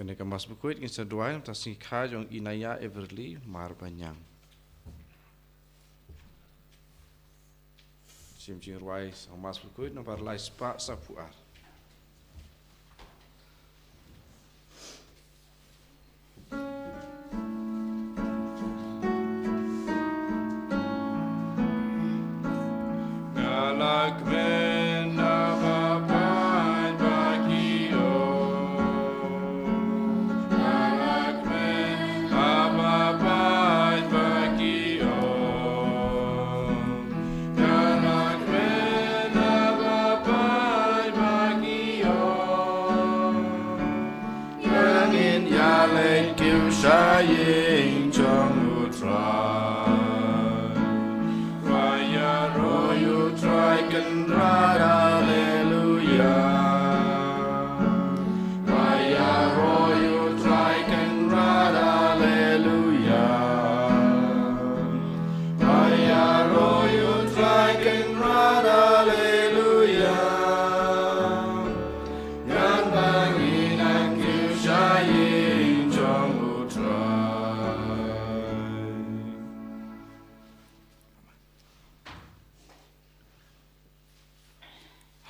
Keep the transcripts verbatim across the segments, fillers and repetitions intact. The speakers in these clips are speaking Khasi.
Kane ka Mass Bakhuid ngin sa duwai na ka bynta ka sngi kha jong i Naya Everly Marbaniang. Shim jingrwai sa Mass Bakhuid nombar lai spah saphew ar. Ïa ngin ïaleit kiew sha ïing jong U Trai. Ba ïaroh ïa U Trai Kynrad, Haleluya. Ba ïaroh ïa U Trai Kynrad, Haleluya. Ba ïaroh ïa U Trai Kynrad, Haleluya. Ngan ba ngin nang kiew sha ïing jong U Trai.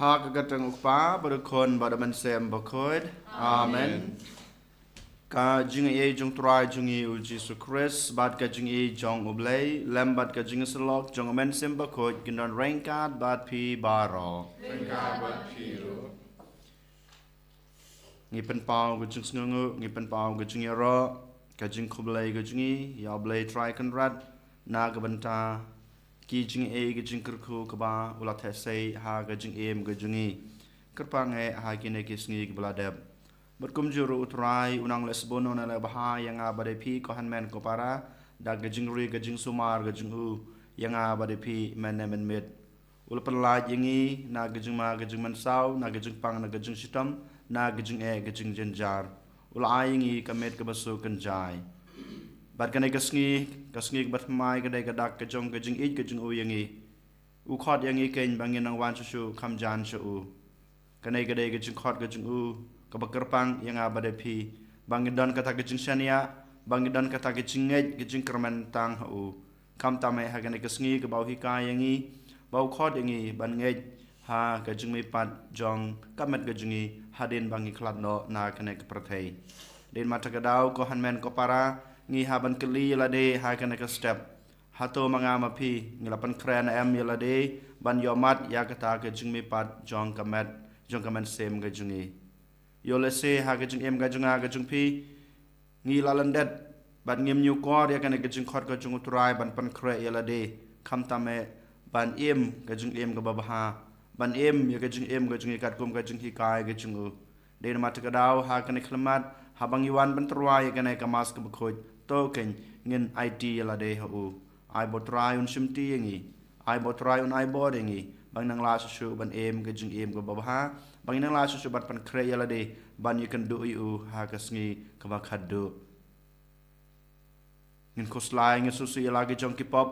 Ha ka kyrteng U Kpa, bad U Khun, bad U Mynsiem Bakhuid. Amen. Ka jingaiei jong U Trai jong ngi U Jisu Khrist, bad ka jingaiei jong U Blei, lem bad ka jingïasyllok jong U Mynsiem Bakhuid, kin don ryngkat bad phi baroh. Ryngkat bad phi ruh. Ngi pynpaw ka jingsngewnguh, ngi pynpaw ka jingïaroh, ka jingkhublei ka jong ngi ïa U Blei Trai Kynrad, na ka bynta ki jingaiei ki jingkyrkhu kiba U la theh sei ha ka jingim ka jong ngi. Kyrpang eh ha kine ki sngi kiba la dep. Bad kumjuh ruh U Trai un nang leh sbun, un nang leh bha ïa nga bad ïa phi ko hynmen ko para, da ka jingri ka jingsumar ka jong U ïa nga bad ïa phi mynne mynmiet. U la pynlait ïa ngi na ka jingma ka jingmynsaw, na ka jingpang na ka jingshitom, na ka jingeh ka jingjynjar. U la ai ïa ngi ka miet kaba suk kynjai. Bad kane ka sngi, ka sngi kaba thymmai, ka dei ka dak ka jong ka jingïeit ka jong U ïa ngi. U khot ïa ngi keiñ ba ngin nang wan shuh shuh kham jan sha U. Kane ka dei ka jingkhot ka jong U kaba kyrpang ïa nga bad ïa phi, ba ngin don kata ka jingshaniah, ba ngin don kata ka jingngeit ka jingkyrmen tang ha U. Khamtam eh ha kane ka sngi kaba U hikai ïa ngi, ba U khot ïa ngi ban ngeit ha ka jingmihpat jong ka met ka jong ngi hadien ba ngi khlad noh na kane ka pyrthei. Dei namar kata ka daw ko hynmen ko para, ngi hap ban kylli ïa lade ha kane ka step. Hato ma nga ma phi ngi la pynkhreh ne em ïa lade ban ïohmad ïa kata ka jingmihpat jong ka met, jong ka mynsiem ka jong ngi? Ïoh lehse ha ka jingim ka jong nga ka jong phi ngi la lyndet bad ngim ñiewkor ïa kane ka jingkhot ka jong U Trai ban pynkhreh ïa lade, khamtam eh ban im ka jingim kaba bha, ban im ïa ka jingim ka jong ngi katkum ka jinghikai ka jong U. Dei namar kata ka daw ha kane ka khyllipmat, haba ngi wan ban tyrwa ïa kane ka Mass kaba khuid, to keiñ ngin aiti ïa lade ha U. Ai ba U Trai un shimti ïa ngi. Ai ba U Trai un ai bor ïa ngi ba ngin nang lah shuh shuh ban im ka jingim kaba bha, ba ngin nang lah shuh shuh ban pynkhreh ïa lade ban ïakynduh ïa U ha ka sngi kaba khatduh. Ngin khuslai, ngin sngewsih ïa la ki jong ki pop,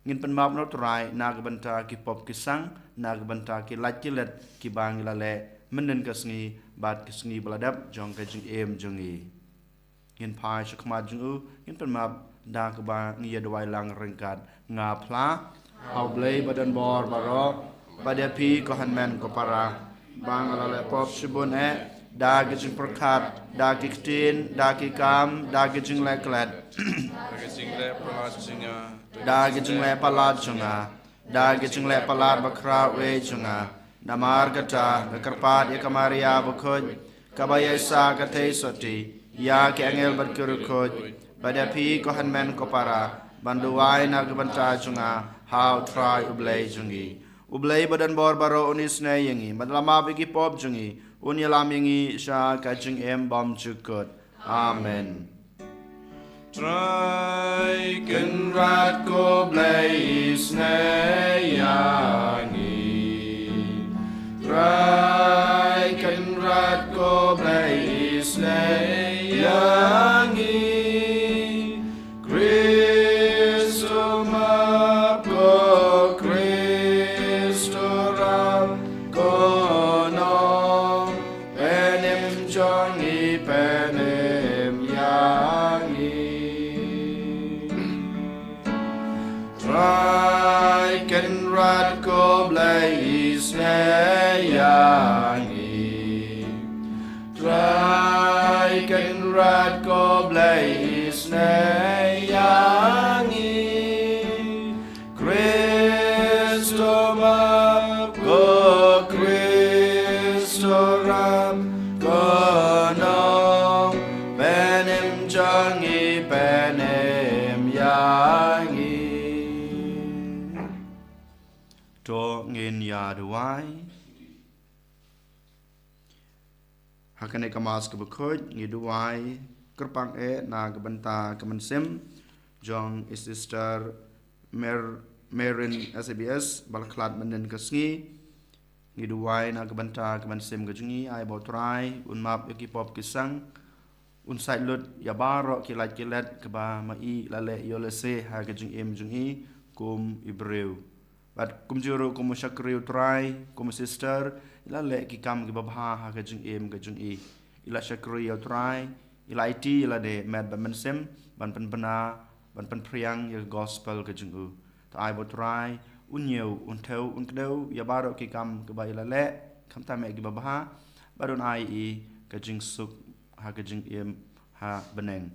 ngin pynmap na U Trai na ka bynta ki pop ki sang, na ka bynta ki lait ki let kiba ngi la leh mynhynnin ka sngi bad ka sngi ba la dep jong ka jingim jong ngi. Ngin phai sha khmat jong U, ngin pynmap da kaba ngi ïa duwai lang ryngkat. Nga phla ha U Blei ba don bor baroh, bad ïa phi ko hynmen ko para, ba nga la leh pop shibun eh, da ki jingpyrkhat, da ki ktien, da ki kam, da ki jingleh klet, da ki jingleh palat jong nga, da ki jingleh palat jong nga, da ki jingleh palat bakhraw eh jong nga. Namar kata nga kyrpad ïa ka Maria bakhuid, kaba ïaishah ka theisotti, ïa ki angel bad ki riewkhuid, bad ïa phi ko hynmen ko para, ban duwai na ka bynta jong nga ha U Trai U Blei jong ngi. U Blei ba don bor baroh un isynei ïa ngi, bad un map ïa ki pop jong ngi, un ïalam ïa ngi sha ka jingim bymjukut. Amen. Trai Kynrad ko Blei isynei ïa ngi. Trai Kynrad ko Blei isynei ïa ngi. Khrist u map, ko Khrist u ram, ko nongpynim jong ngi, pynim Trai Kynrad ko Blei isnei ïa ngi. Trai Kynrad ko Blei isnei ïa ngi. Khrist u map ko Khrist u rap ko nongpynim jong ngi pynim ïa ngi. To ngin ïa duwai. Ha kane ka Mass kaba khuid ngi duwai kyrpang eh na ka bynta ka mynsiem jong i Sister Mer Merin S A B S ba la khlad mynnin ka sngi. Ngi duwai na ka bynta ka mynsiem ka jong i, ai ba U Trai un map ïa ki pop ki sang, un sait lut ïa baroh ki lait ki let kaba ma i la leh ïoh lehse ha ka jingim jong i kum i briew. Bad kumjuh ruh kum u shakri U Trai, kum u sister, i la leh ki kam kiba bha ha ka jingim ka jong i. I la shakri ïa U Trai, i la aiti, i la dei met bad mynsiem ban pynbna, ban pynphriang ïa ka gospel ka jong u. To ai ba U Trai un ñiew, un thew, un kdew ïa baroh ki kam kiba i la leh, khamtam eh kiba bha, bad un ai i ka jingsuk ha ka jingim ha bneng.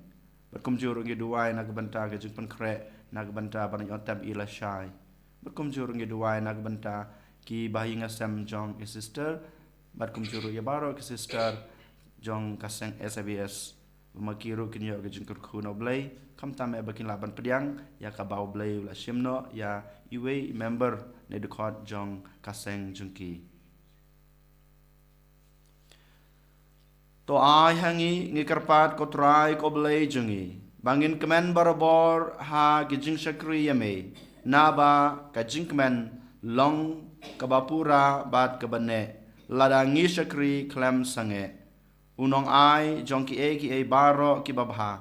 Bad kumjuh ruh ngi duwai na ka bynta ka jingpynkhreh na ka bynta ban ïoh tep i lashai. Bad kumjuh ruh ngi duwai na ka bynta ki bahaïing hasem jong i sister, bad kumjuh ruh ïa baroh ki sister jong ka seng S A B S. Ba ma ki ruh kin ïoh ka jingkyrkhu na U Blei, khamtam eh ba kin lah ban pdiang ïa kaba U Blei u la shim noh ïa iwei i member ne dkhot jong ka seng jong ki. To ai ha ngi, ngi kyrpad ko Trai ko Blei jong ngi, ba ngin kmen barabor ha ki jingshakri ïa me, naba ka jingkmen long kaba pura bad kaba neh, lada ngi shakri khlem sangeh. U nongai jong kiei kiei baroh kiba bha,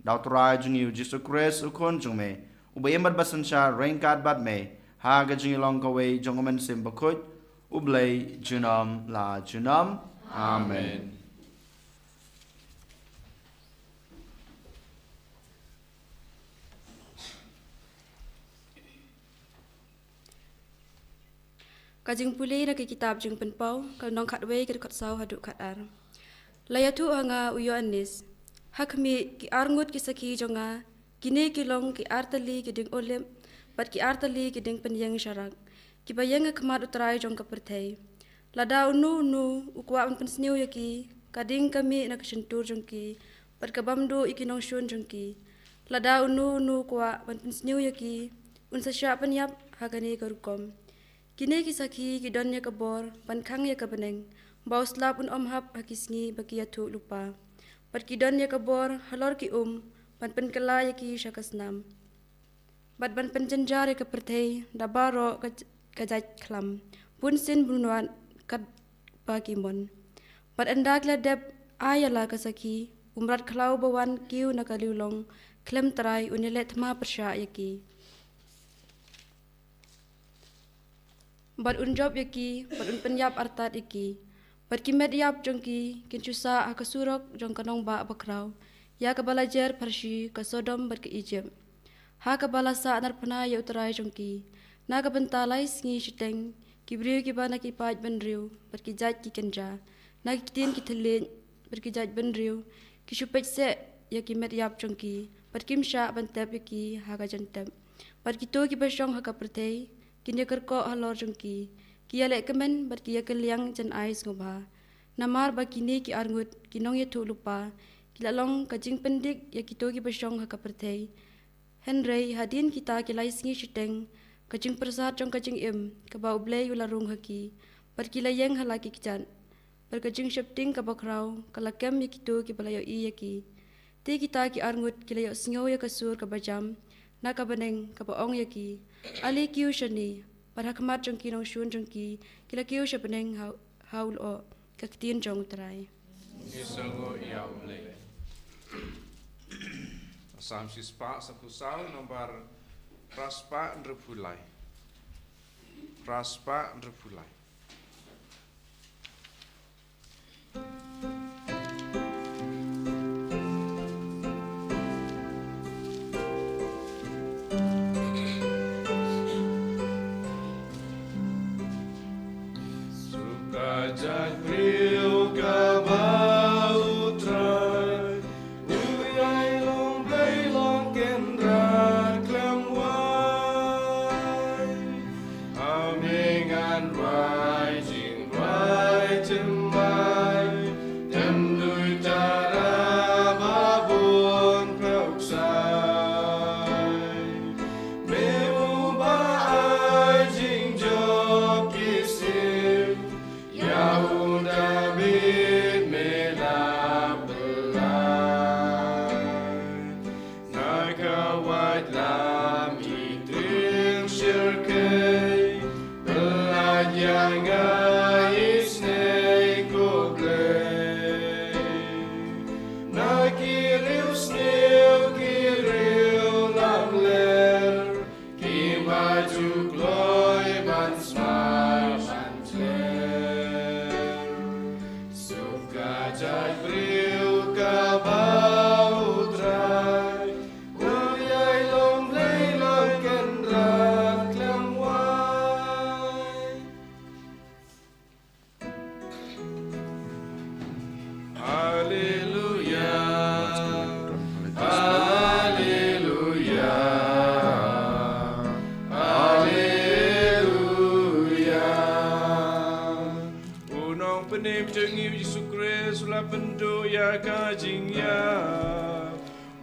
da U Trai jong ngi U Jisu Khrist U Khun jong me, uba im bad ba synshar ryngkat bad me ha ka jingïalong kawei jong U Mynsiem Bakhuid, U Blei junom la junom. Amen. Ka jingpule na ka kitab Jingpynpaw, ka lynnong khatwei, ka dkhot saw haduh khatar. La ïathuh ha nga u Ïoannis, ha khmih, ki arngut ki sakhi jong nga, kine ki long ki artylli ki dieng olib bad ki artylli ki dieng pynïeng sharak, kiba ïeng ha khmat U Trai jong ka pyrthei. Lada uno uno u kwah ban pynsniew ïa ki, ka dieng ka mih na ka shyntur jong ki, bad ka bam duh ïa ki nongshun jong ki. Lada uno uno u kwah ban pynsniew ïa ki, un sa shah pynïap ha kane ka rukom. Kine ki sakhi ki don ïa ka bor ban khang ïa ka bneng, ba u slap un ym hap ha ki sngi ba ki ïathuhlypa. Bad ki don ïa ka bor halor ki um ban pynkylla ïa ki sha ka snam, bad ban pynjynjar ïa ka pyrthei da baroh ka, ka jait khlam, bunsien bunwad katba ki mon. Bad ynda ki la dep ai ïa la ka sakhi, u mrad khlaw ba wan kiew na ka liwlong khlem trai un ïaleh thma pyrshah ïa ki, bad un jop ïa ki, bad un pynïap artat ïa ki. Bad ki met ïap jong ki kin shu sah ha ka surok jong ka nongbah bakhraw, ïa kaba la jer pharshi ka Sodom bad ka Ijipt, ha kaba la sah narphna ïa U Trai jong ki. Na ka bynta lai sngi shiteng, ki briew kiba na ki paid bynriew bad ki jait ki kynja, na ki ktien ki thylliej bad ki jait bynriew, ki shu peit seh ïa ki met ïap jong ki, bad kim shah ban tep ïa ki ha ka jingtep. Bad kito kiba shong ha ka pyrthei kin ïakyrkoh halor jong ki, ki ïalehkmen bad ki ïakylliang jan ai sngewbha. Namar ba kine ki arngut ki nongïathuhlypa ki la long ka jingpyndik ïa kito kiba shong ha ka pyrthei. Hynrei hadien kita ki lai sngi shiteng, ka jingpyrsad jong ka jingim kaba U Blei u la rung ha ki, bad ki la ïeng ha la ki kjat, bad ka jingsheptieng kaba khraw ka la kem ïa kito kiba la ïohi ïa ki. Te kita ki arngut ki la ïohsngew ïa ka sur kaba jam na ka bneng kaba ong ïa ki, ale kiew shane. Bad ha khmat jong ki nongshun jong ki, ki la kiew sha bneng ha, ha u lyoh. Ka ktien jong U Trai. Ngi sngewnguh ïa U Blei. Salm shispah sanphew saw, nombar phraspah hynriewphew lai. Phraspah hynriewphew lai.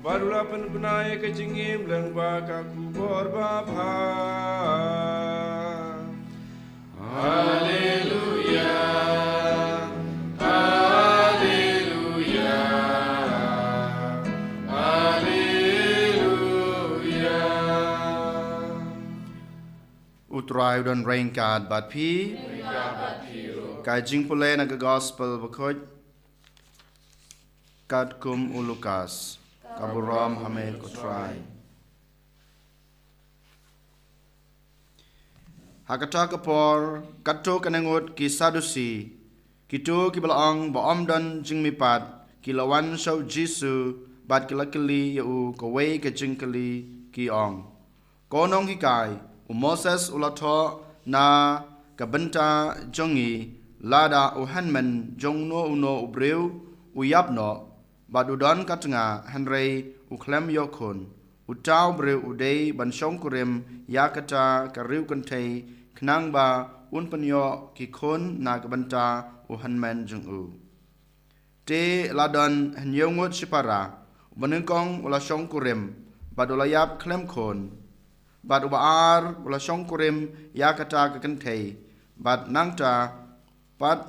Bad u la pynbna ïa ka jingim lyngba ka khubor babha. Haleluya, haleluya, haleluya. U Trai u don ryngkat bad phi. Ka jingpule na ka gospel bakhuid katkum u Lukas. Ka burom ha me ko Trai. Ha kata ka por, katto katne ngut ki Sadusi, kito kiba la ong ba ym don jingmihpat, ki la wan sha u Jisu bad ki la kylli ïa u kawei ka jingkylli, ki ong: Ko nonghikai, u Moses u la thoh na ka bynta jong ngi, lada u hynmen jong uno uno u briew u ïap noh bad u don ka tnga, hynrei u khlem ïoh khun, uta u briew u dei ban shongkurim ïa kata ka riewkynthei, khnang ba un pynïoh ki khun na ka bynta u hynmen jong u. Te la don hynñiew ngut shipara, uba nyngkong u la shongkurim bad u la ïap khlem khun, bad uba ar u la shongkurim ïa kata ka kynthei, bad nangta pat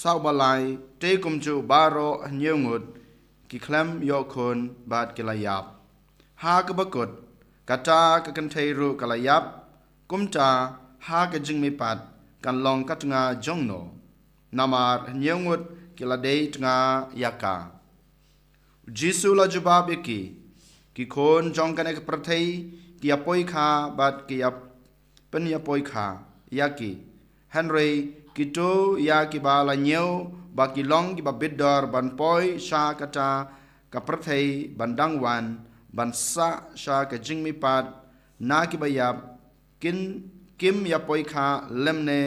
sa uba lai, te kumjuh baroh hynñiew ngut ki khlem ïoh khun bad ki la ïap. Ha kaba kut, kata ka kynthei ruh ka la ïap. Kumta, ha ka jingmihpat kan long ka tnga jong no? Namar hynñiew ngut ki la dei tnga ïa ka. U Jisu u la jubab ïa ki: Ki khun jong kane ka pyrthei ki ïapoikha bad ki ïa pynïapoikha ïa ki, hynrei kito ïa kiba la ñiew ba ki long kiba bit dor ban poi sha kata ka pyrthei ban dang wan ban sah sha ka jingmihpat na kiba ïap, kin, kim ïapoikha lymne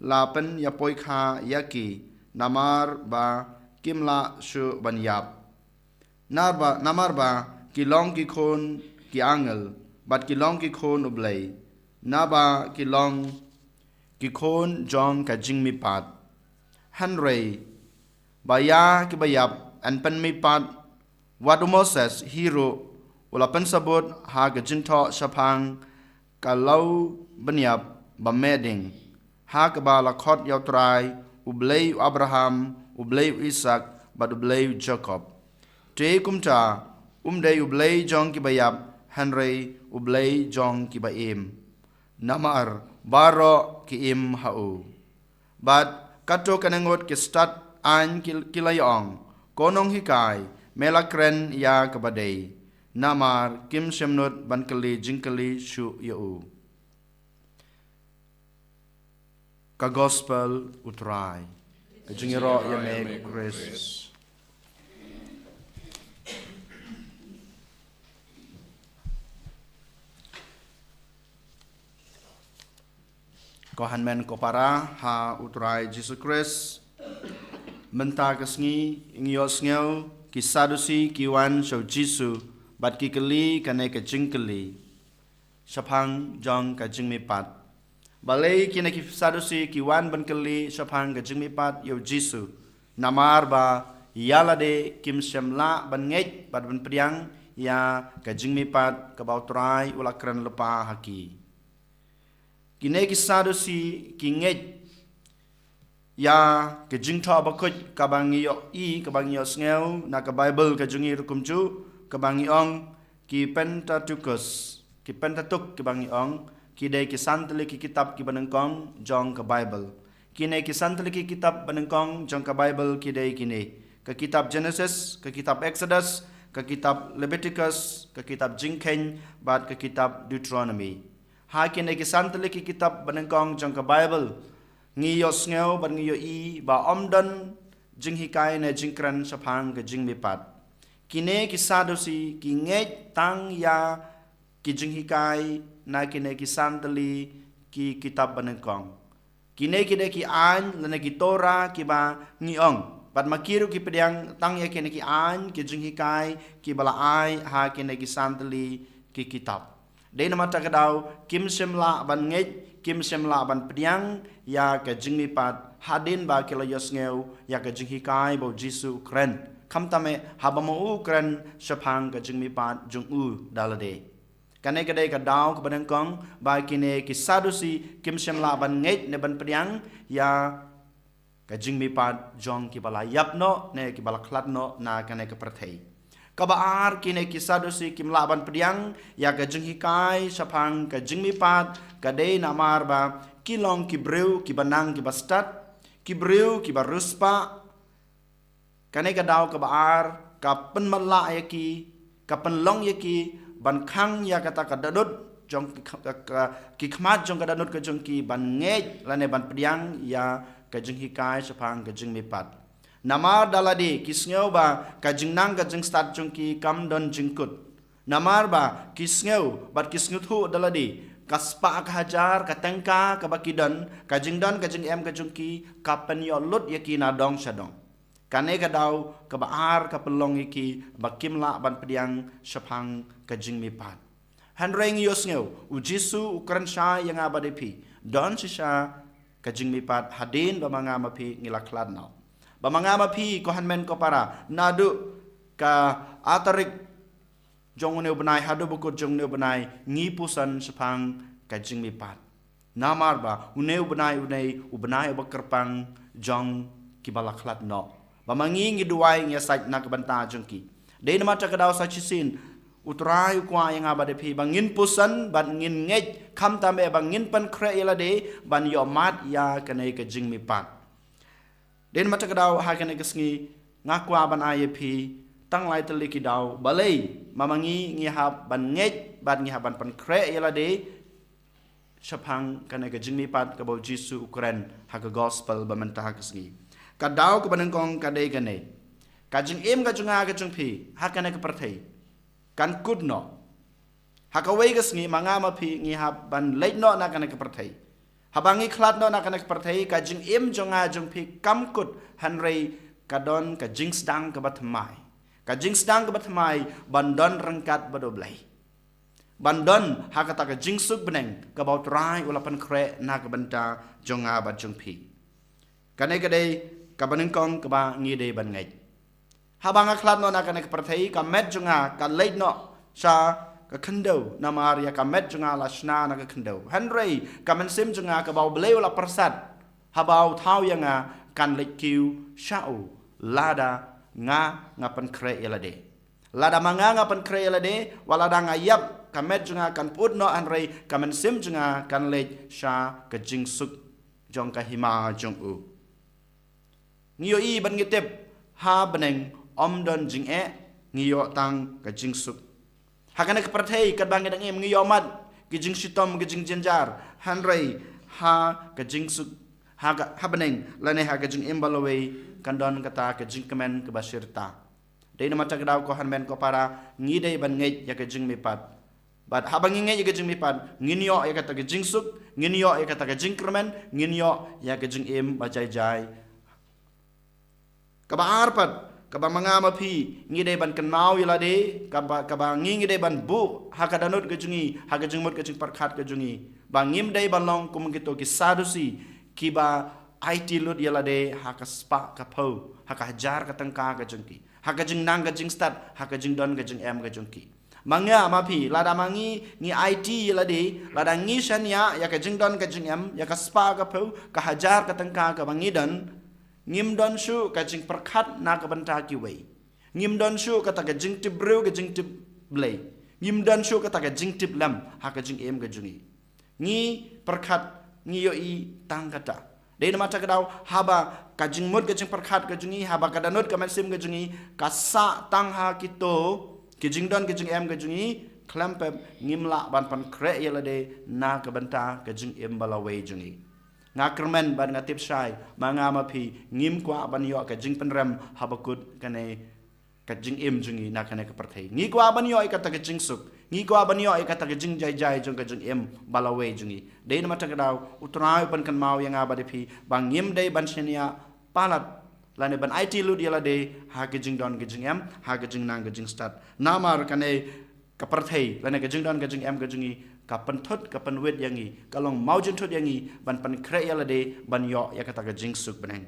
la pynïapoikha ïa ki, namar ba kim lah shuh ban ïap. Namar ba, namar ba ki long ki khun ki angel, bad ki long ki khun U Blei, naba ki long ki khun jong ka jingmihpat. Hynrei ba ïa kiba ïap yn pynmihpat, wat u Moses hi ruh u la pynsabut ha ka jingthoh shaphang ka lawbynïap ba meh ding, ha kaba la khot ïa U Trai, U Blei u Abraham, U Blei u Isaak, bad U Blei u Jakob. Te kumta, um dei U Blei jong kiba ïap, hynrei U Blei jong kiba im. Namar baroh ki im ha u. Bad katto katne ngut ki stad aiñ ki, ki la ïa ong: Ko nonghikai, me la kren ïa kaba dei. Namar kim shym nud ban kylli jingkylli shuh ïa u. Ka gospel U Trai. Ka jingïaroh ïa me ko Khrist. Ko hynmen ko para ha U Trai Jisu Khrist. Mynta ka sngi ngi ïohsngew ki Sadusi ki wan sha u Jisu bad ki kylli kane ka jingkylli shaphang jong ka jingmihpat. Balei kine ki Sadusi ki wan ban kylli shaphang ka jingmihpat ïa u Jisu? Namar ba ïa lade kim shym lah ban ngeit bad ban pdiang ïa ka jingmihpat kaba U Trai u la kren lypa ha ki. Kine ki Sadusi ki ngeit ïa ka jingthoh bakhuid kaba ngi ïohi, kaba ngi ïohsngew na ka Baibl ka jong ngi ruh kumjuh, kaba ngi ong ki Pentateuch, ki Pentateuch kiba ngi ong, ki dei ki san tylli ki kitab kiba nyngkong jong ka Baibl. Kine ki san tylli ki kitab ba nyngkong jong ka Baibl ki dei kine: ka kitab Genesis, ka kitab Exodus, ka kitab Leviticus, ka kitab Jingkheiñ, bad ka kitab Deuteronomy. Ha kine ki san tylli ki kitab ba nyngkong jong ka Baibl, ngi ïohsngew bad ngi ïohi ba ym don jinghikai ne jingkren shaphang ka jingmihpat. Kine ki Sadusi ki ngeit tang ïa ki jinghikai na kine ki san tylli ki kitab ba nyngkong. Kine ki dei ki aiñ lane ki Torah kiba ngi ong. Bad ma ki ruh ki pdiang tang ïa kine ki aiñ ki jinghikai kiba la ai ha kine ki san tylli ki kitab. Dei namar kata ka daw kim shym lah ban ngeit, kim shym lah ban pdiang ïa ka jingmihpat hadien ba ki la ïohsngew ïa ka jinghikai ba u Jisu u kren. Khamtam eh haba ma u kren shaphang ka jingmihpat jong u da lade. Kane ka dei ka daw kaba nyngkong ba kine ki Sadusi kim shym lah ban ngeit ne ban pdiang ïa ka jingmihpat jong kiba la ïap noh ne kiba la khlad noh na kane ka pyrthei. Kaba ar, kine ki Sadusi kim lah ban pdiang ïa ka jinghikai shaphang ka jingmihpat, ka dei namar ba ki long ki briew kiba nang kiba stad, ki briew kiba riewspah. Kane ka daw kaba ar ka pynmatlah ïa ki, ka pynlong ïa ki ban khang ïa kata ka dohnud jong ki kh-, ka, ka, ki khmat jong ka dohnud ka jong ki ban ngeit lane ban pdiang ïa ka jinghikai shaphang ka jingmihpat. Namar da lade ki sngew ba ka jingnang ka jingstad jong ki kam don jingkut. Namar ba ki sngew bad ki sngewthuh da lade ka spah ka hajar ka tyngka kaba ki don, ka jingdon ka jingem ka jong ki ka pynïoh lut ïa ki na dong sha dong. Kane ka daw kaba ar ka pynlong ïa ki ba kim lah ban pdiang shaphang ka jingmihpat. Hynrei ngi ïohsngew, u Jisu u kren shai ïa nga bad ïa phi, don shisha ka jingmihpat hadien ba ma nga ma phi ngi la khlad noh. Ba ma nga ma phi, ko hynmen ko para, naduh ka ar tarik jong une u bnai haduh ba kut jong une u bnai ngi puson shaphang ka jingmihpat. Namar ba une u bnai u dei u bnai uba kyrpang jong kiba la khlad noh. Ba ma ngi ngi duwai ngi ïasaid na ka bynta jong ki. Dei namar kata ka daw sa shisien u Trai u kwah ïa nga bad ïa phi ba ngin puson bad ngin ngeit, khamtam eh ba ngin pynkhreh ïa lade ban ïohmad ïa kane ka jingmihpat. Dei namar kata ka daw ha kane ka sngi nga kwah ban ai ïa phi tang lai tylli ki daw, balei ma ma ngi ngi hap ban ngeit bad ngi hap ban pynkhreh ïa lade shaphang kane ka jingmihpat kaba u Jisu u kren ha ka gospel ba mynta ha ka sngi. Ka daw kaba nyngkong ka dei kane: ka jingim ka jong nga ka jong phi ha kane ka pyrthei kan kut noh. Ha kawei ka sngi ma nga ma phi ngi hap ban leit noh na kane ka pyrthei. Haba ngi khlad noh na kane ka pyrthei, ka jingim jong nga jong phi kam kut, hynrei ka don ka jingsdang kaba thymmai. Ka jingsdang kaba thymmai ban don ryngkat bad U Blei, ban don ha kata ka jingsuk bneng kaba u Trai u la pynkhreh na ka bynta jong nga bad jong phi. Kane ka dei kaba nyngkong kaba ngi dei ban ngeit. Haba nga khlad noh na kane ka pyrthei, ka met jong nga ka leit noh sha ka khyndew, namar ïa ka met jong nga la shna na ka khyndew. Hynrei ka mynsiem jong nga kaba U Blei u la pyrsad, haba u thaw ïa nga, kan leit kiew sha u lada nga nga pynkhreh ïa lade. Lada ma nga nga pynkhreh ïa lade, wat lada nga ïap, ka met jong nga kan pyut noh, hynrei ka mynsiem jong nga kan leit sha ka jingsuk jong ka hima jong u. Ngi ïohi bad ngi tip, ha bneng ym don jingeh, ngi ïoh tang ka jingsuk. Ha kane ka pyrthei katba ngi dang im ngi ïohmad ki jingshitom, ki jingjynjar, hynrei ha ka jingsuk, ha ka, ha bneng lane ha ka jingim ba lawei kan don kata ka jingkmen kaba shirta. Dei namar kata ka daw ko hynmen ko para, ngi dei ban ngeit ïa ka jingmihpat. Bad haba ngi ngeit ïa ka jingmihpat, ngin ïoh ïa kata ka jingsuk, ngin ïoh ïa kata ka jingkyrmen, ngin ïoh ïa ka jingim ba jai jai. Kaba ar pat, kaba ma nga ma phi ngi dei ban kynmaw ïa lade, kaba, kaba ngi ngi dei ban buh ha ka dohnud ka jong ngi, ha ka jingmut ka jingpyrkhat ka jong ngi, ba ngim dei ban long kum kito ki Sadusi kiba aiti lut ïa lade ha ka spah ka phew, ha ka hajar ka tyngka ka jong ki, ha ka jingnang ka jingstad, ha ka jingdon ka jingem ka jong ki. Ma nga ma phi, lada ma ngi ngi aiti ïa lade, lada ngi shaniah ïa ka jingdon ka jingem, ïa ka spah ka phew, ka hajar ka tyngka kaba ngi don, ngim don shuh ka jingpyrkhat na ka bynta kiwei. Ngim don shuh kata ka jingtip briew, ka jingtip Blei. Ngim don shuh kata ka jingtip lem ha ka jingim ka jong ngi. Ngi pyrkhat, ngi ïohi tang kata. Dei namar kata ka daw, haba ka jingmut ka jingpyrkhat ka jong ngi, haba ka dohnud ka mynsiem ka jong ngi ka sah tang ha kito ki jingdon ki jingem ka jong ngi, khlem pep ngim lah ban pynkhreh ïa lade na ka bynta ka jingim ba lawei jong ngi. Nga kyrmen bad nga tip shai, ma nga ma phi ngim kwah ban ïoh ka jingpynrem haba kut kane ka jingim jong ngi na kane ka pyrthei. Ngi kwah ban ïoh ïa kata ka jingsuk, ngi kwah ban ïoh ïa kata ka jingjai jai jong ka jingim ba lawei jong ngi. Dei namar kata ka daw, u Trai u pynkynmaw ïa nga bad ïa phi ba ngim dei ban shaniah palat lane ban aiti lut ïa lade ha ka jingdon ka jingem, ha ka jingnang ka jingstad. Namar kane ka pyrthei lane ka jingdon ka jingem ka jong ngi ka pynthut ka pynwit ïa ngi, ka long mawjynthut ïa ngi ban pynkhreh ïa lade ban ïoh ïa kata ka jingsuk bneng.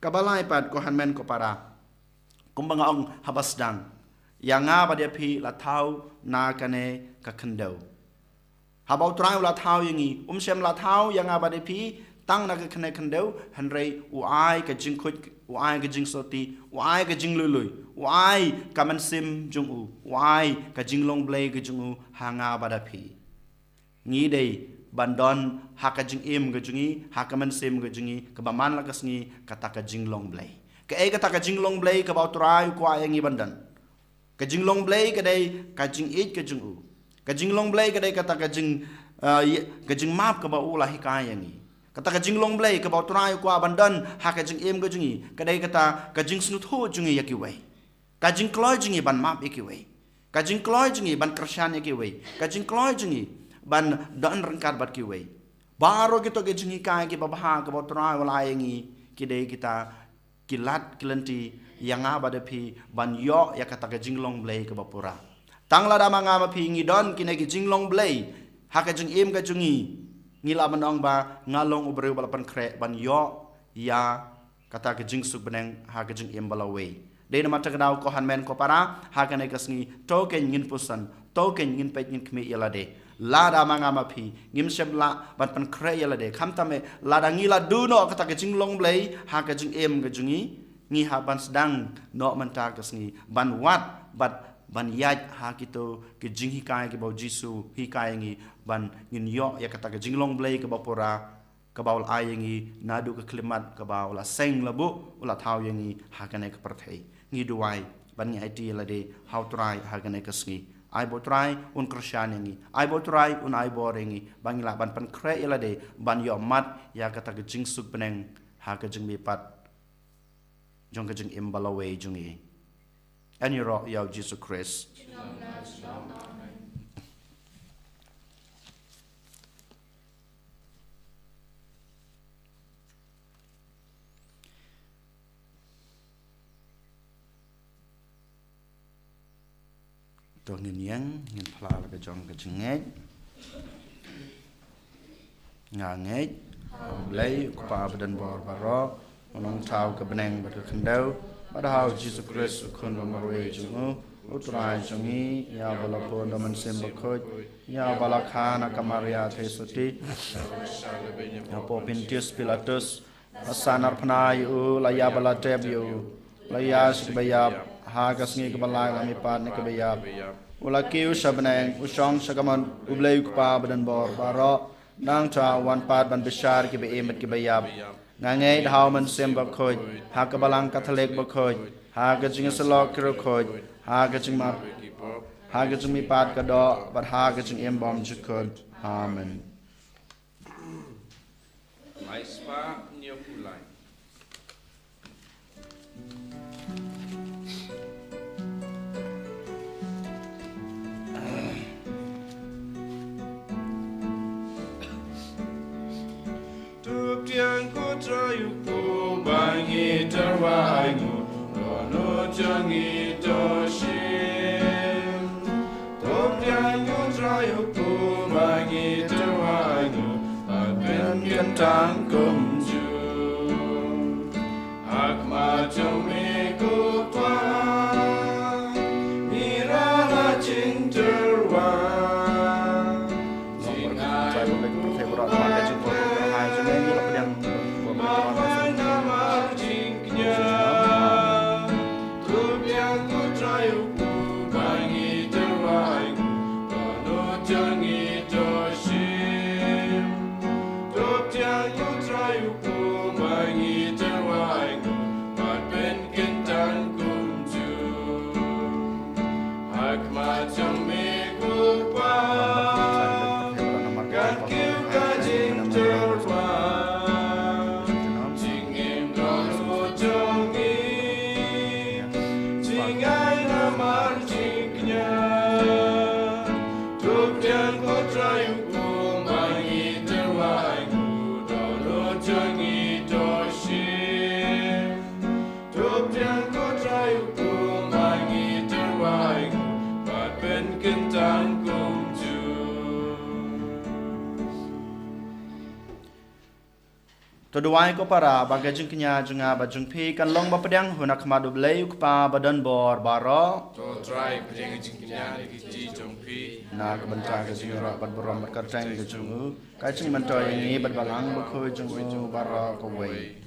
Kaba lai pat ko hynmen ko para, Kumba nga ong haba sdang, ïa nga bad ïa phi la thaw na kane ka khyndew. Haba U Trai u la thaw ïa ngi, um shym la thaw ïa nga bad ïa phi tang na ka kane ka khyndew, hynrei u ai ka jingkhuid, u ai ka jingsotti, u ai ka jinglului, u ai ka mynsiem jong u, u ai ka jinglong Blei ka jong u ha nga bad ha phi. Ngi dei ban don ha ka jingim ka jong ngi, ha ka mynsiem ka jong ngi, kaba man la ka sngi kata ka jinglong Blei. Kaei kata ka jinglong Blei kaba U Trai u kwah ïa ngi ban don? Ka jinglong Blei ka dei ka jingïeit ka jong u. Ka jinglong Blei ka dei kata ka jing, ah, ïa, ka jingmap kaba u la hikai ïa ngi. Kata ka jinglong Blei kaba U Trai u kwah ban don ha ka jingim ka jong ngi, ka dei kata ka jingsngewthuh jong ngi ïa kiwei. Ka jingkloi jong ngi ban map ïa kiwei. Ka jingkloi jong ngi ban kyrshan ïa kiwei. Ka jingkloi jong ngi ban don ryngkat bad kiwei. Baroh kito ki jinghikai kiba bha kaba U Trai u la ai ïa ngi, ki dei kita ki lad ki lynti ïa nga bad ïa phi ban ïoh ïa kata ka jinglong Blei kaba pura. Tang lada ma nga ma phi ngi don kine ki jinglong Blei ha ka jingim ka jong ngi, ngi lah ban ong ba nga long u briew ba la pynkhreh ban ïoh ïa kata ka jingsuk bneng ha ka jingim ba lawei. Dei namar kata ka daw ko hynmen ko para, ha kane ka sngi to kein ngin puson, to kein ngin peit ngin khmih ïa lade. Lada ma nga ma phi ngim shym lah ban pynkhreh ïa lade, khamtam eh lada ngi la duh noh kata ka jinglong Blei ha ka jingim ka jong ngi, ngi hap ban sdang noh mynta ka sngi ban wad bad ban ïaid ha kito ki jinghikai kiba U Jisu u hikai ïa ngi, ban ngin ïoh ïa kata ka jinglong Blei kaba pura, kaba u la ai ïa ngi naduh ka khyllipmat kaba u la seng la buh, u la thaw ïa ngi ha kane ka pyrthei. Ngi duwai ban ngi aiti ïa lade ha U Trai ha kane ka sngi. Ai ba U Trai un kyrshan ïa ngi, ai ba U Trai un ai bor ïa ngi ba ngi lah ban pynkhreh ïa lade ban ïoh mad ïa kata ka jingsuk bneng ha ka jingmihpat jong ka jingim ba lawei jong ngi. Yn ïaroh ïa U Jisu Khrist. To ngin ïeng, ngin phla la ka jong ka jingngeit. Nga ngeit ha U Blei U Kpa badonbor baroh, U Nongthaw ka bneng bad ka khyndew, bad ha U Jisu Khrist U Khun ba marwei jong u, U Trai jong ngi, ïa uba la pun da U Mynsiem Bakhuid, ïa uba la kha na ka Maria Theisotti, ha u Pontius Pilatus, la sahnarphna ïa u, la ïap bad la tep ïa u, la ïaid sha kiba ïap, ha ka sngi kaba lai la mihpat na kiba ïap. U la kiew sha bneng, u shong sha ka mon U Blei U Kpa badonbor baroh, nangta u wan pat ban bishar kiba im bad kiba ïap. Nga ngeit ha U Mynsiem Bakhuid, ha ka Balang Katholik bakhuid, ha ka jingïasyllok ki riewkhuid, ha ka jingmap, ha ka jingmihpat ka doh, bad ha ka jingim bymjukut. Amen. Lai spah hynñiew phew lai. To pdiang ko Trai U Kpa ba ngi tyrwa, ai nguh dohnud jong ngi to shim. To pdiang ko Trai U Kpa ba ngi tyrwa, ai nguh, bad pynkyntang kumjuh. Ha khmat jong me ko Kpa, ngi rah la jingtyrwa. Jingaiñ u Kpa, ba wan namar jingkñia. To pdiang ko Trai U Kpa ba ngi tyrwa, ai nguh dohnud jong ngi to shim. To pdiang ko Trai U Kpa ba ngi tyrwa, ai nguh, bad pynkyntang kumjuh. Ha khmat jong me ko Kpa, kan kiew ka jingtyrwa. Jingim dohnud jong ngi, jingaiñ namar jingkñia. To pdiang ko Trai U Kpa ba ngi tyrwa, ai nguh dohnud jong ngi to shim. To pdiang ko Trai U Kpa ba ngi tyrwa, ai nguh, bad pynkyntang To duwai ko para ba ka jingkñia jong nga bad jong phi kan long ba pdiang hun ha khmat U Blei U Kpa ba don bor baroh. To Trai, pdiang ka jingkñia na ki kti jong phi. Na ka bynta ka jingïarap bad burom bad kyrteng ka jong u, ka jingmyntoi ïa ngi bad Balang Bakhuid jong u baroh kawei.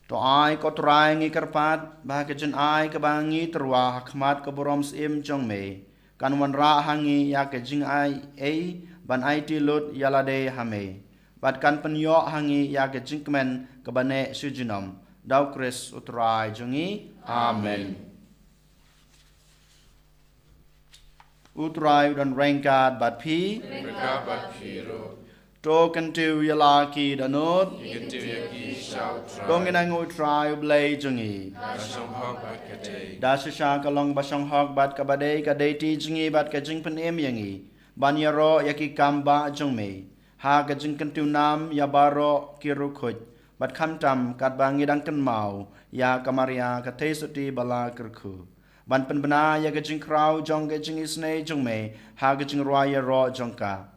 To ai ko Trai, ngi kyrpad ba ka jingai kaba ngi tyrwa ha khmat ka burom syiem jong me kan wanrah ha ngi ïa ka jingai ei ban aiti lut ïa lade ha me, bad kan pynïoh ha ngi ïa ka jingkmen kaba neh shi junom. Da U Khrist U Trai jong ngi. Amen. U Trai u don ryngkat bad phi. Ryngkat bad phi ruh. To kyntiew ïa la ki dohnud. Ngi kyntiew ïa ki sha U Trai. To ngin ai nguh ïa U Trai U Blei jong ngi. Ka shonghok bad ka dei. Da shisha ka long ba shonghok bad kaba dei ka duty jong ngi bad ka jingpynim ïa ngi ban ïaroh ïa ki kam bah jong me ha ka jingkyntiew nam ïa baroh ki riewkhuid, bad khamtam katba ngi dang kynmaw ïa ka Maria ka theisotti ba la kyrkhu, ban pynbna ïa ka jingkhraw jong ka jingisynei jong me ha ka jingrwai ïaroh jong ka.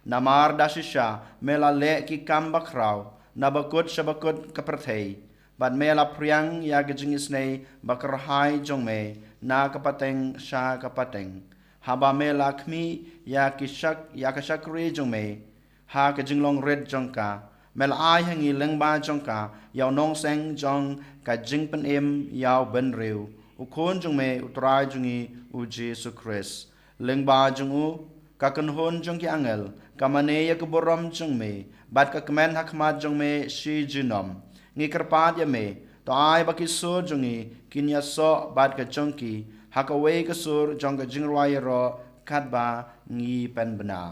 Namar da shisha me la leh ki kam bakhraw na bakut sha bakut ka pyrthei, bad me la phriang ïa ka jingisynei ba kyrhai jong me na ka pateng sha ka pateng, haba me la khmih ïa ki shak, ïa ka shakri jong me ha ka jinglong rit jong ka. Me la ai ha ngi lyngba jong ka ïa u nongseng jong ka jingpynim ïa u bynriew, u Khun jong me U Trai jong ngi U Jisu Khrist. Lyngba jong u, ka kynhun jong ki angel ka mane ïa ka burom jong me, bad ka kmen ha khmat jong me shi junom. Ngi kyrpad ïa me, to ai ba ki sur jong ngi kin ïasoh bad ka jong ki ha kawei ka sur jong ka jingrwai ïaroh katba ngi pynbna.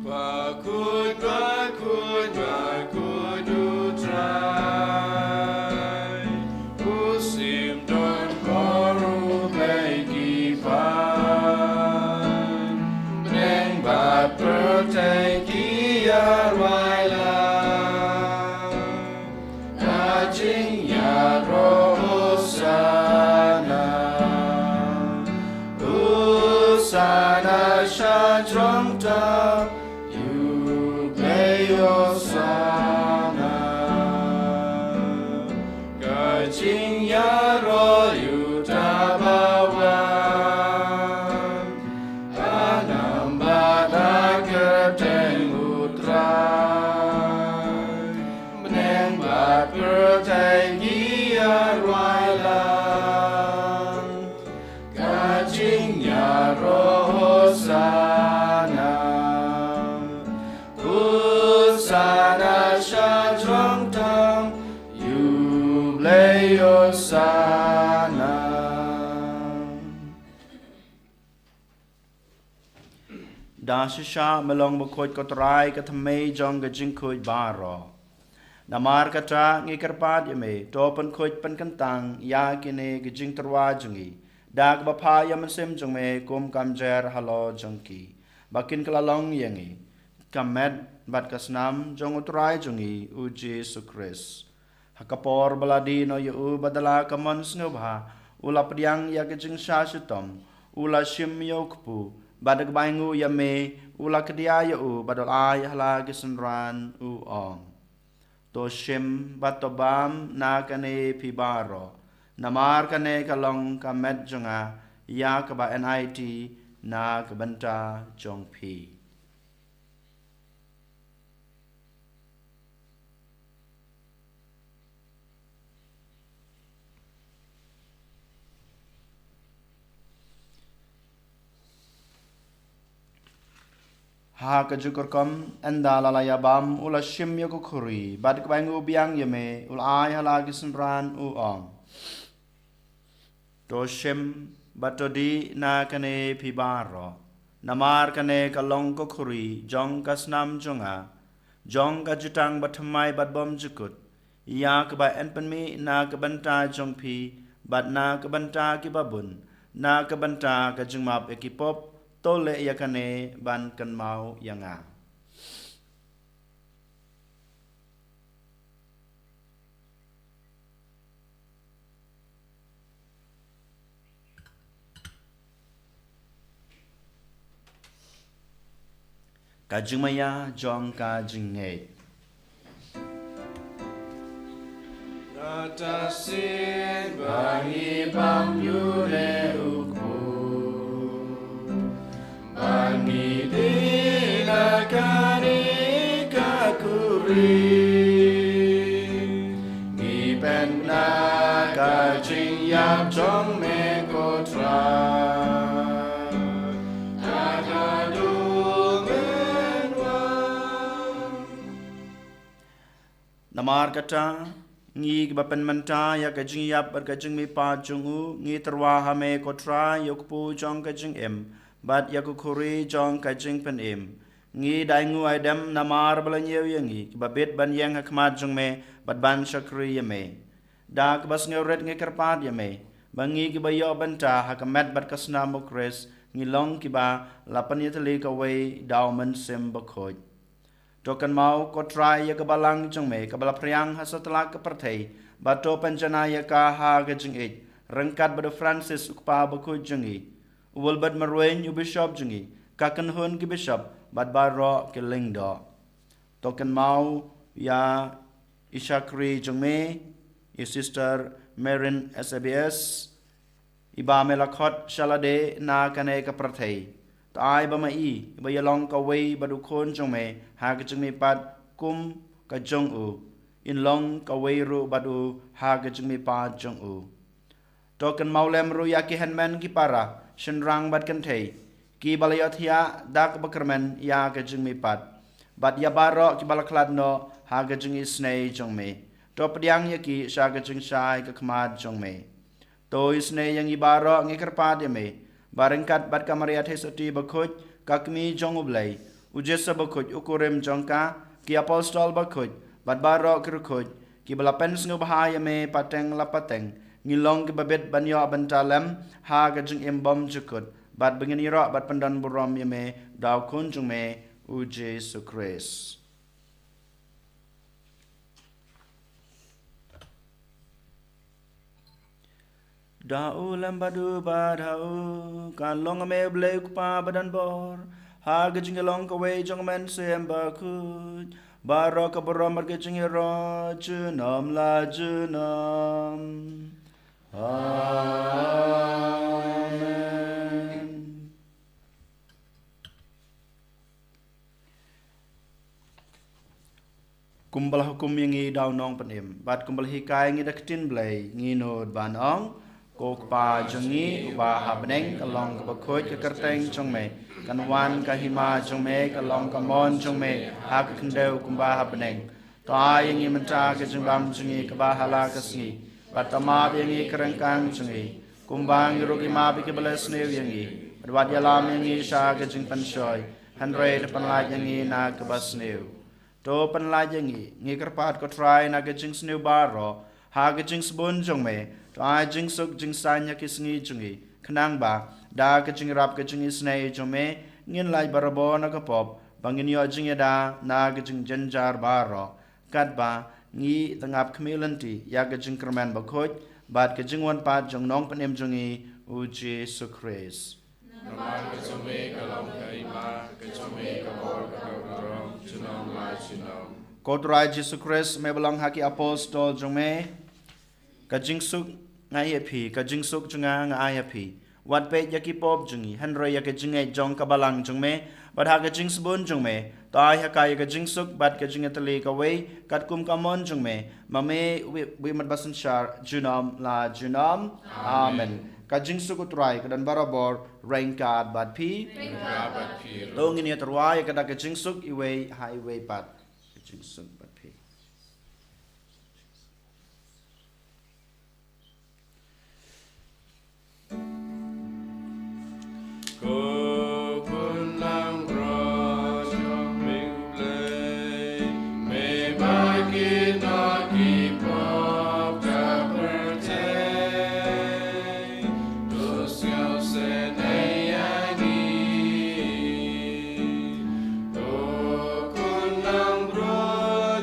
Bakhuid, bakhuid, bakhuid U Trai, u shim don bor, u Blei ki ban, bneng bad pyrthei ki ïarwai lang. Ka jingïaroh Hosana, Hosana sha jrong tam, ïa U Blei Hosana. Ka jingïaroh ïa uta ba wan, ha nam bad ha kyrteng U Trai. Bneng bad pyrthei ki ïarwai lang. Ka jingïaroh Hosana, Hosana sha jrong tam, ïa U Blei Hosana. Da shisha me long bakhuid ko Trai, ka thymmei jong ka jingkhuid baroh. Namar kata ngi kyrpad ïa me, to pynkhuid pynkyntang ïa kine ki jingtyrwa jong ngi da kaba phah ïa u Mynsiem jong me kum ka mjer halor jong ki, ba kin kylla long ïa ngi ka met bad ka snam jong U Trai jong ngi U Jisu Khrist. Ha ka por ba la die noh ïa u bad da la ka mon sngewbha, u la pdiang ïa ka jingshah shitom, u la shim ïa u kpu, bad da kaba ainguh ïa me, u la kdiah ïa u bad u la ai ha la ki synran, u ong: To shim bad to bam na kane phi baroh, namar kane ka long ka met jong nga, ïa kaba yn aiti na ka bynta jong phi. Ha kajuh ka rukom, ynda la la ïa bam, u la shim ïa ka khuri, bad kaba ainguh biang ïa me, u la ai ha la ki synran, u ong: To shim bad to dih na kane phi baroh, namar kane ka long ka khuri jong ka snam jong nga, jong ka jutang bathymmai bad bymjukut, ïa kaba yn pynmih na ka bynta jong phi bad na ka bynta ki babun, na ka bynta ka jingmap ïa ki pop. To leh ïa kane ban kynmaw ïa nga. Ka jingmaïa jong ka jingngeit. Kata sien ba ngi bam ïa u ne u kpu, ba ngi dih na kane ka khuri. Ngi pynbna ka jingïap jong me ko Trai. Kata du men wan. Namar kata, ngi kiba pynmynta ïa ka jingïap bad ka jingmihpat jong u, ngi tyrwa ha me ko Trai, ïa u kpu jong ka jingim, bad ïa ka khuri jong ka jingpynim. Ngi da ainguh aidem namar ba la ñiew ïa ngi, kiba bit ban ïeng ha khmat jong me, bad ban shakri ïa me. Da kaba sngewrit ngi kyrpad ïa me, ba ngi kiba ïoh bynta ha ka met bad ka snam u Khrist, ngi long kiba la pynïatylli kawei da u Mynsiem Bakhuid. To kynmaw ko Trai ïa ka balang jong me, kaba la phriang ha satlak ka pyrthei, bad to pynjanai ïa ka ha ka jingïeit, ryngkat bad u Francis u kpa bakhuid jong ngi, u Wilbert Marwein u bishop jong ngi, ka kynhun ki bishop, bad baroh ki lyngdoh. To kynmaw ïa i shakri jong me, i Sister Marin S A B S, iba me la khot sha lade na kane ka pyrthei. To ai ba ma i, iba ïalong kawei bad u Khun jong me, ha ka jingmihpat kum ka jong u, in long kawei ruh bad u ha ka jingmihpat jong u. To kynmaw lem ruh ïa ki hynmen ki para, shynrang bad kynthei, kiba la ïohthiah da kaba kyrmen ïa ka jingmihpat, bad ïa baroh kiba la khlad noh ha ka jingisynei jong me. To pdiang ïa ki sha ka jingshai ka khmat jong me. To isynei ïa ngi baroh ngi kyrpad ïa me, ba ryngkat bad ka Maria Theisotti bakhuid, ka kmie jong u Blei, u Jisu bakhuid u kurim jong ka, ki apostol bakhuid, bad baroh ki riewkhuid, kiba la pynsngewbha ïa me pateng la pateng, ngin long kiba bit ban ïoh bynta lem ha ka jingim bymjukut, bad ba ngin ïaroh bad pyndonburom ïa me da u Khun jong me, u Jisu Khrist. Da u lem bad u bad ha u, kan long ha me u Blei u Kpa badonbor, ha ka jingïalong kawei jong u Mynsiem Bakhuid, baroh ka burom bad ka jingïaroh junom la junom. Amen. Kumba la hukum ïa ngi da u Nongpynim, bad kumba la hikai ïa ngi da ka ktien Blei, ngin nud ban ong: Ko Kpa jong ngi uba ha bneng, ka long kaba khuid ka kyrteng jong me, kan wan ka hima jong me, ka long ka mon jong me ha ka khyndew kumba ha bneng. To ai ïa ngi mynta ka jingbam jong ngi kaba ha la ka sngi, bad to map ïa ngi ka ryngkang jong ngi, kumba ngi ruh ngi map ïa kiba la sniew ïa ngi, bad wat ïalam ïa ngi sha ka jingpynshoi, hynrei to pynlait ïa ngi na kaba sniew. To pynlait ïa ngi, ngi kyrpad ko Trai, na ka jingsniew baroh, ha ka jingsbun jong me, to ai jingsuk jingsaiñ ha ki sngi jong ngi, khnang ba da ka jingïarap ka jingisynei jong me, ngin lait barabor na ka pop, ba ngin ïoh jingïada na ka jingjynjar baroh, katba ngi tngap khmih lynti ïa ka jingkyrmen bakhuid bad ka jingwan pat jong u Nongpynim jong ngi, u Jisu Khrist. Namar ka jong me ka long ka hima, ka jong me ka bor, ka burom, junom la junom. Ko Trai Jisu Khrist, me ba long ha ki apostol jong me: Ka jingsuk nga ai ïa phi, ka jingsuk jong nga nga ai ïa phi. Wat peit ïa ki pop jong ngi, hynrei ïa ka jingngeit jong ka balang jong me, bad ha ka jingsbun jong me, to ai ha ka ïa ka jingsuk bad ka jingïatylli kawei, katkum ka mon jong me, ma me u Blei, u Blei Mynsiem Bakhuid, junom la junom. Amen. Amen. Ka jingsuk u Trai ka don barabor ryngkat bad phi. Ryngkat bad phi ruh. To ngin ïa tyrwa ïa kata ka jingsuk iwei ha iwei pat. Ka jingsuk bad phi. Ko Khun langbrot jong me u Blei, me ba kynnoh ki pop ka pyrthei, to sngewsynei ïa ngi. Ko Khun langbrot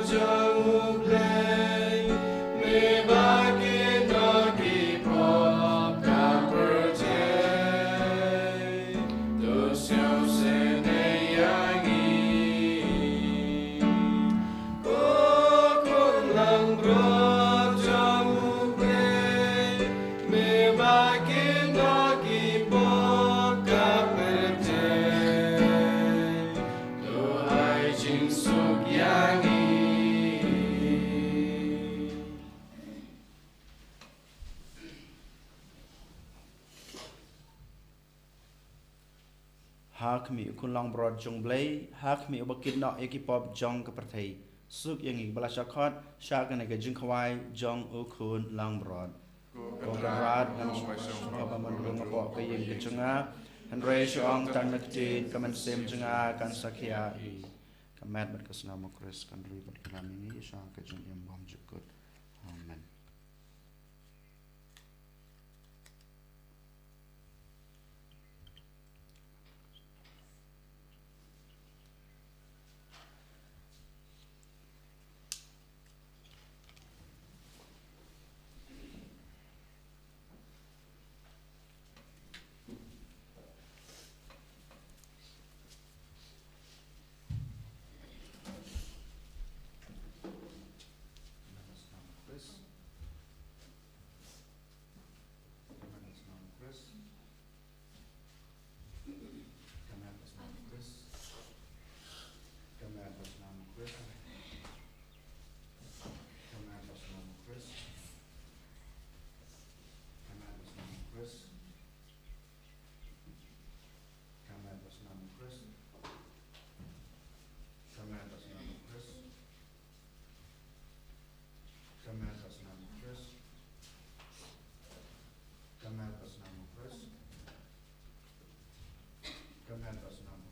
Ki nongkynmaw ka pyrthei, to ai jingsuk ïa ngi. Ha khmih u Khun langbrot jong U Blei, ha khmih uba kit noh ïa ki pop jong ka pyrthei. Suk ïa ngi kiba la shah khot sha kane ka jingkhawai jong u Khun langbrot. Ko Kynrad, ngam shym hap ban rung hapoh ka ïing ka jong nga, hynrei shu ong tang na ka ktien, ka mynsiem jong nga kan sa khia hi. Ka met bad ka snam u Khrist kan ri bad ka lam ïa ngi sha ka jingim bymjukut. Amen. Ka met bad snam u Khrist. Ka met bad snam u Khrist. Ka met bad snam u Khrist. Ka met bad snam u Khrist. Ka met bad snam u Khrist. Ka met bad snam u Khrist. Ka met bad snam u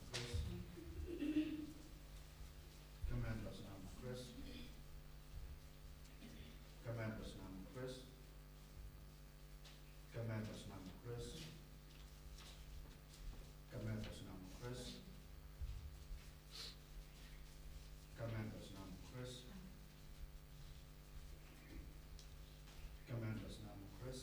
Khrist. Ka met bad snam u Khrist. Ka met bad snam u Khrist.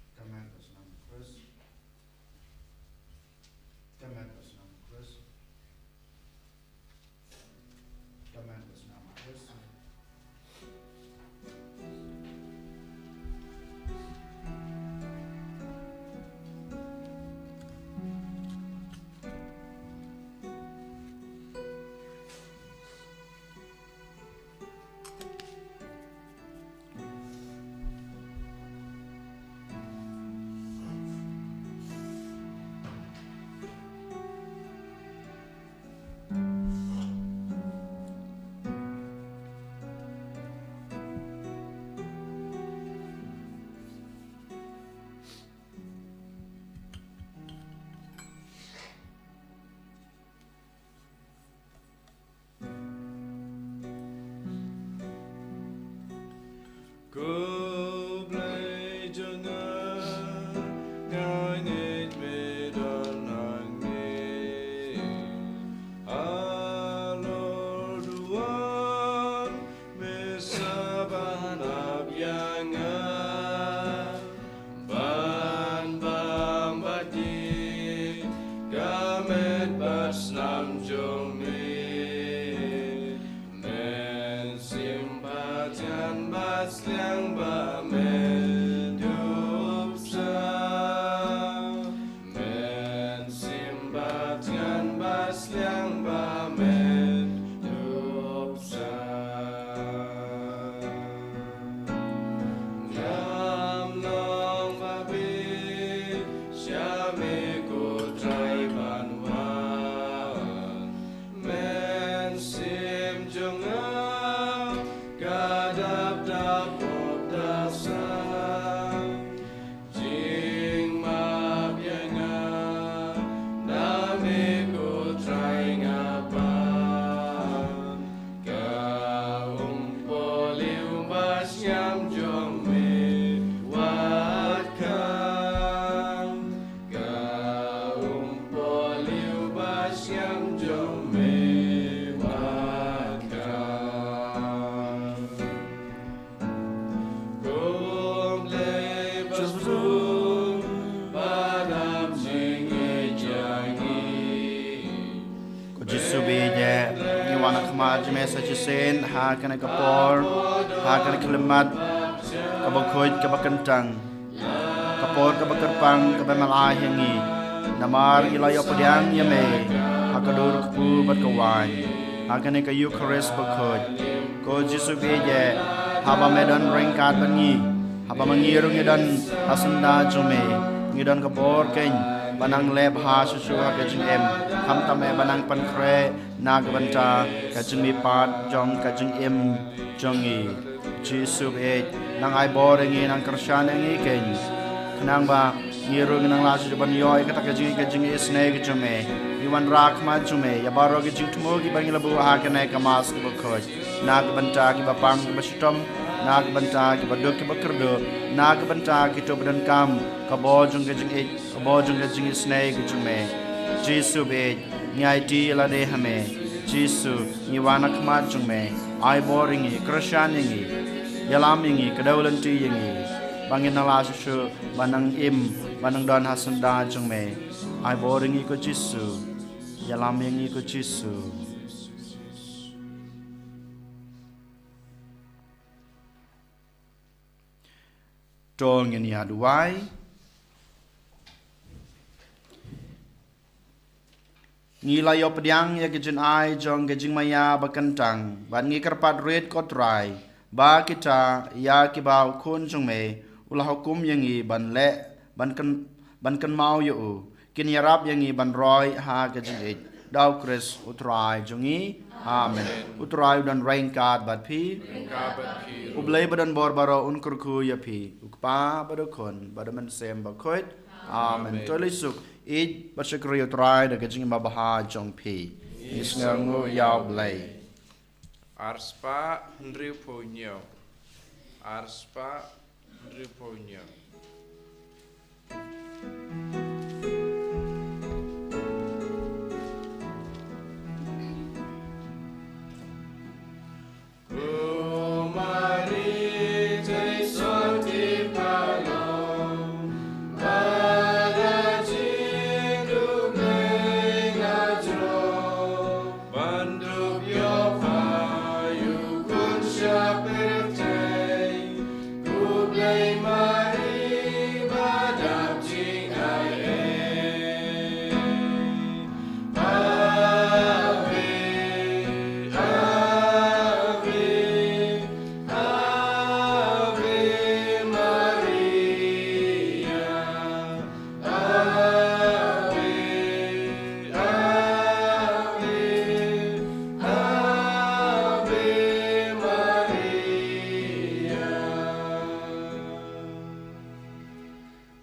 Ka met bad snam u Khrist. Ka met bad snam u Khrist. Ka met bad snam u Khrist. Ko Blei jong nga, nga ngeit me don hangne. Halor duwan me sa ban ap ïa nga. Ban bam bad ïeit ka met bad snam jong me. Mynsiem Pathiang bad Sliang ba me dup sa. Mynsiem Pathiang bad Sliang ba me dup sa. Ngam long ba bit sha me ko Trai ban wan. Mynsiem jong nga ka dap da pop da sang. Jingmap ïa nga na me ko Trai nga pan. Ka umpohliew ba sngewsih jong me wat khang. Ka umpohliew ba sngewsih jong me wat khang. Ko Blei ba suk ba dap jingïeit ïa ngi. Ko Jisu ba ïeit, ngi wan ha khmat jong me sa shisien ha kane ka por, ha kane ka khyllipmat, ka Bakhuid kaba kyntang, ka por kaba kyrpang kaba me la ai ha ngi, namar ngi la ïoh pdiang ïa me ha ka dur kpu bad ka waiñ. Ha kane ka Eukharist bakhuid, ko Jisu baieit, haba me don ryngkat bad ngi, haba ma ngi ruh ngi don ha syndah jong me, ngi don ka bor keiñ ban nang leh bha shuh shuh ha ka jingim, khamtam eh ban nang pynkhreh na ka bynta ka jingmihpat jong ka jingim jong ngi. Jisu baieit, nang ai bor ïa ngi, nang kyrshan ïa ngi keiñ, khnang ba ngi ruh ngi nang lah shuh ban ïoh ïa kata ka jingïeit ka jingisynei ka jong me. Ngi wanrah ha khmat jong me ïa baroh ki jingthmu kiba ngi la buh ha kane ka Mass kaba khuid, na ka bynta kiba pang kiba shitom, na ka bynta kiba duk kiba kyrduh, na ka bynta kito ba donkam ka bor jong ka jingïeit, ka bor jong ka jingisynei ka jong me. Jisu baieit, ngi aiti ïa lade ha me. Jisu, ngi wan ha khmat jong me. Ai bor ïa ngi, kyrshan ïa ngi, ïalam ïa ngi, kdew lynti ïa ngi, ba ngin nang lah shuh shuh ban nang im, ban nang don ha syndah jong me. Ai bor ïa ngi ko Jisu. Ïalam ïa ngi ko Jisu. To ngin ïa duwai. Ngi la ïoh pdiang ïa ka jingai jong ka jingmaïa ba kyntang, bad ngi kyrpad rit ko Trai, ba kita ïa kiba u Khun jong me u la hukum ïa ngi ban leh, ban kyn, ban kynmaw ïa u, kin ïarap ïa ngi ban roi ha ka jingïeit. Da u Khrist u Trai jong ngi. Amen. U Trai u don ryngkat bad phi. Ryngkat bad phi. U Blei ba don bor baroh un kyrkhu ïa phi. U Kpa bad u Khun bad u Mynsiem Bakhuid. Amen. Amen. To leit suk, ïeit bad shakri ïa u Trai da ka jingim babha jong phi. Ngi sngewnguh ïa u Blei. Arspah hynriewphew hynñiew. Arspah hynriewphew hynñiew.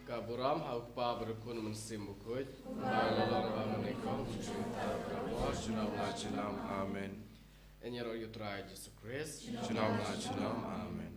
Ka burom ha u Kpa bad u Khun, Mynsiem Bakhuid. Ba la long ba mynne kum, junom la junom. Amen. Ïaroh ïa u Trai Jisu Khrist. Junom la junom. Amen.